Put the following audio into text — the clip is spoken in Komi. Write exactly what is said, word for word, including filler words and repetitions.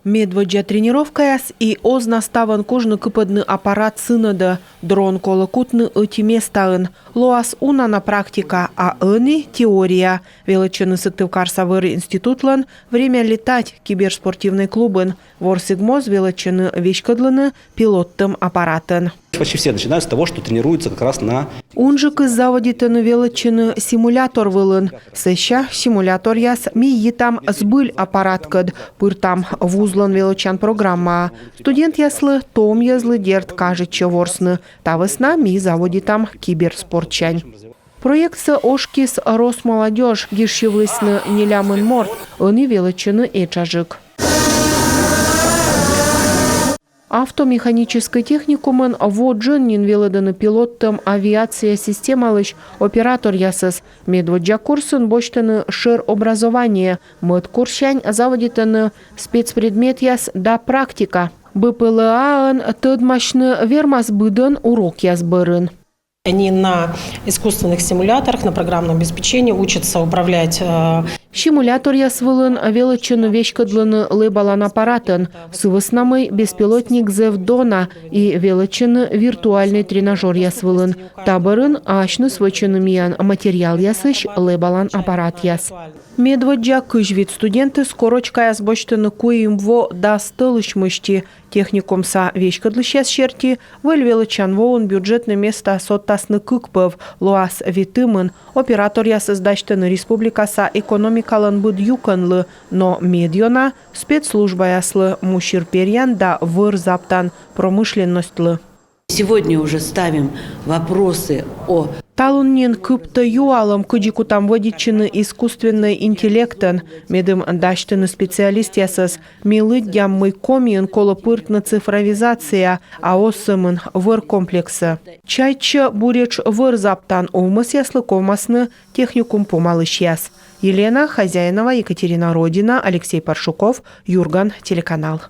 Медводдза тренировкаяс и оз на ставӧн кужны кыпӧдны аппарат сынӧдӧ. Дрон колӧ кутны ӧти местаын. Лоас уна на практика, а ӧні теория. Велӧдчӧны Сыктывкарса вӧр институтлӧн «Время летать» киберспортивнӧй клубын. Ворсігмоз велӧдчӧны веськӧдлыны пилоттӧм аппаратӧн. Почти все начинают с того, что тренируются как раз на... Унджыкыс заводитӧны велӧдчыны симулятор вылын. Сэсся симуляторъяс ми йитам збыль аппараткӧд, пыртам вузлӧн велӧдчан программаа. Студентъяслы, том йӧзлы, дерт, кажитчӧ ворсны. Та вӧсна ми заводитам киберспортсянь. Проектсӧ ошкис Росмолодёжь, гижсьывлісны нелямын морт, ӧні велӧдчӧны этшаджык. Автомеханическӧй техникумын во джын нин велӧдӧны пилоттӧм авиация системалысь операторъясӧс. Медводдза курсын босьтӧны шӧр образование, мӧд курссянь заводитӧны спецпредметъяс да практика. БПЛА-ӧн тӧдмасьны вермас быдӧн урокъяс бӧрын. Они на искусственных симуляторах, на программном обеспечении учатся управлять э, Симуляторъяс вылын велӧдчӧны веськӧдлыны лэбалан аппаратӧн. Сы вӧсна мый беспилотник зэв дона, и велӧдчӧны виртуальнӧй тренажёръяс вылын. Та бӧрын асьныс вӧчӧны миян материалъясысь лэбалан аппаратъяс. Медводдза кызь вит студентыс корочкаяс босьтӧны куим во дас тӧлысь мысти. Техникумса веськӧдлысьяс серти, выль велӧдчан воын бюджетнӧй места содтасны кык пӧв, лоас витымын. Операторъясӧс дасьтӧны республикаса экономикалӧн быд юкӧнлы, но медъёна спецслужбаяслы, мусир перъян да вӧр заптан промышленностьлы. Сегодня уже ставим вопросы о... Талун нин кыптӧ юалӧм, кыдзи кутам вӧдитчыны искусственнӧй интеллектӧн, медым дасьтыны специалистъясӧс. Ми лыддям, мый Комиын колӧ пыртны цифровизация, а оз сӧмын вӧр комплексӧ. Чайтчӧ, буретш вӧр заптан овмӧсъяслы ковмасны техникум помалысьяс. Елена Хозяинова, Екатерина Родина, Алексей Паршуков, «Юрган» телеканал.